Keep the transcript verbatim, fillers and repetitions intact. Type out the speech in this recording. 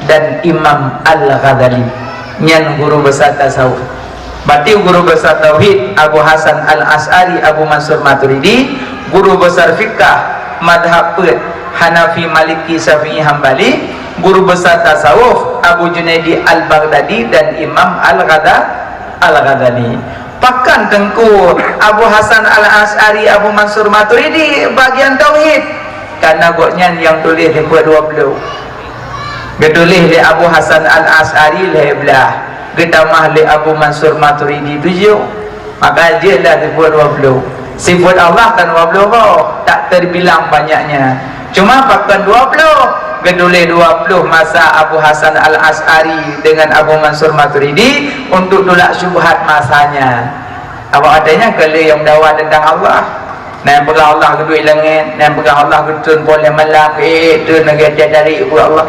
dan Imam Al-Ghazali. Nyan guru besar tasawuf. Berarti guru besar tauhid Abu Hasan Al-Asy'ari, Abu Mansur Maturidi, guru besar fikah madhab peuet Hanafi, Maliki, Syafi'i, Hambali, guru besar tasawuf Abu Junaidi Al-Baghdadi dan Imam Al-Ghada-, Al-Ghazali. Pakon Teungku Abu Hasan Al-Asy'ari, Abu Mansur Maturidi bagian tauhid? Karena gobnyan nyang tuléh sifeut dua ploh. Geutuléh lé Abu Hasan Al-Asy'ari lhèe blah, geutamah lé Abu Mansur Maturidi tujoh. Maka jeuet lah sifeut dua ploh. Sifeut Allah kan dua ploh boh, tak terbilang banyaknya. Cuma pakon dua ploh? Geutuléh dua ploh masa Abu Hasan Al-Asy'ari dengan Abu Mansur Maturidi untuk tulak syubhat masanya. Awak watèe nyan ka lheueh nyang meudawa teuntang Allah. Na nyang peugah Allah geuduek langèt, na nyang peugah Allah geutreun poh lhèe malam, eh, treun lagèe tiep hari, peugah Allah.